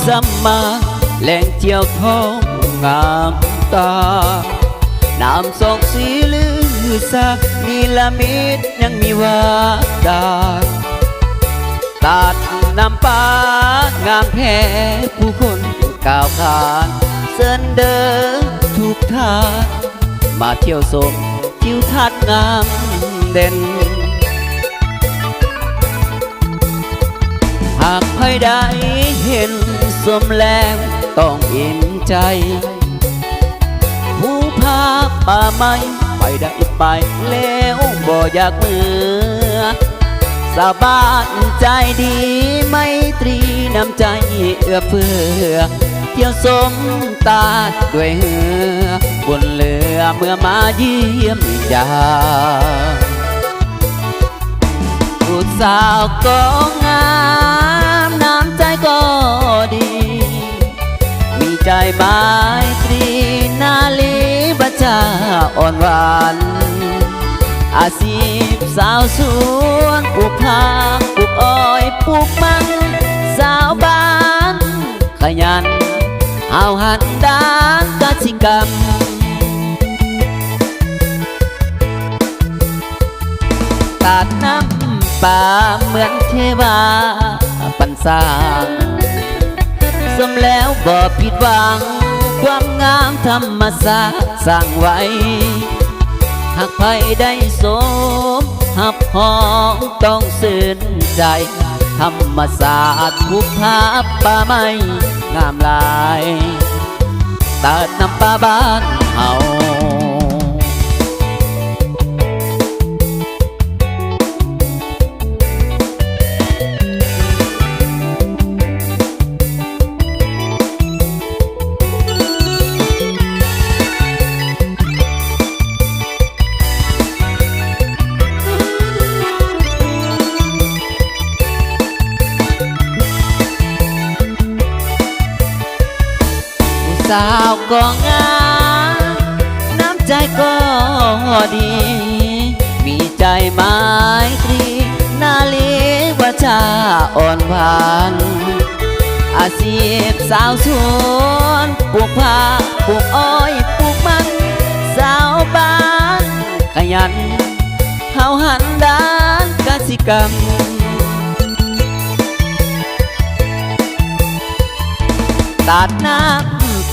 ຈຳມາແຫຼ່ງທ່ຽວທອງງາມຕາ, ນ້ຳສອງສີລືສາ ນີລະມິດຍັງມີວາດາ, ຕາດນ້ຳປາງາມແທ້ ຜູ້ຄົນກ່າວຂານ ເຊີນເດີທຸກທ່ານ ມາທ່ຽວຊົມທິວທັດງາມເດັ່ນ. ຫາກໃຜໄດ້ເຫັນຊົມແລ້ວຕ້ອງອີ່ມໃຈ, ພູຜາປ່າໄມ້ ໃຜໄດ້ໄປແລ້ວບໍ່ຢາກເມືອ. ຊາວບ້ານໃຈດີ ໄມຕຣີນ້ຳໃຈເອື້ອເຟື້ອ ທ່ຽວຊົມຕາດດ້ວຍເຮືອ ບົນເຮືອເມື່ອມາຢ້ຽມຢາມ. ຜູ້ສາວກໍງາມ ນ້ຳໃຈກໍດີ ມີໃຈໄມຕຣີ ນາລີບັດຈາອ່ອນຫວານ, ອາຊີບຊາວສວນ ປູກຜັກ ປູກອ້ອຍ ປູກມັນ, ຊາວບ້ານຂະຫຍັນ ຫ້າວຫັນດ້ານກະສິກຳ. ຕາດນ້ຳປາເໝືອນເທວາປັນສ້າງ, ຊົມແລ້ວບໍ່ຜິດຫວັງ ຄວາມງາມທຳມະຊາດສ້າງໄວ້. ຫາກໃຜໄດ້ຊົມຮັບຮອງຕ້ອງຊື່ນໃຈ, ທຳມະຊາດພູຜາປ່າໄມ້ງາມຫຼາຍ ຕາດນ້ຳປາບ້ານເຮົາ. ຜູ້ສາວກໍງາມ ນ້ຳໃຈກໍດີ ມີໃຈໄມຕຣີ ນາລີວາຈາອ່ອນຫວານ, ອາຊີບຊາວສວນ ປູກຜັກ ປູກອ້ອຍ ປູກມັນ, ຊາວບ້ານຂະຫຍັນ ຫ້າວຫັນດ້ານກະສິກຳ. ຕາດນ້ຳ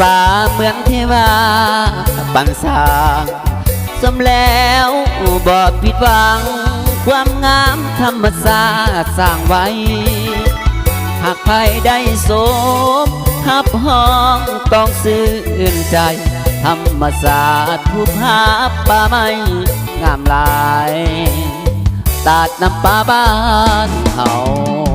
ປາເໝືອນເທວາປັນສ້າງ, ຊົມແລ້ວບໍ່ຜິດຫວັງ ຄວາມງາມທຳມະຊາດສ້າງໄວ້. ຫາກໃຜໄດ້ຊົມຮັບຮອງຕ້ອງຊື່ນໃຈ, ທຳມະຊາດພູຜາປ່າໄມ້ງາມຫຼາຍ ຕາດນ້ຳປາບ້ານເຮົາ.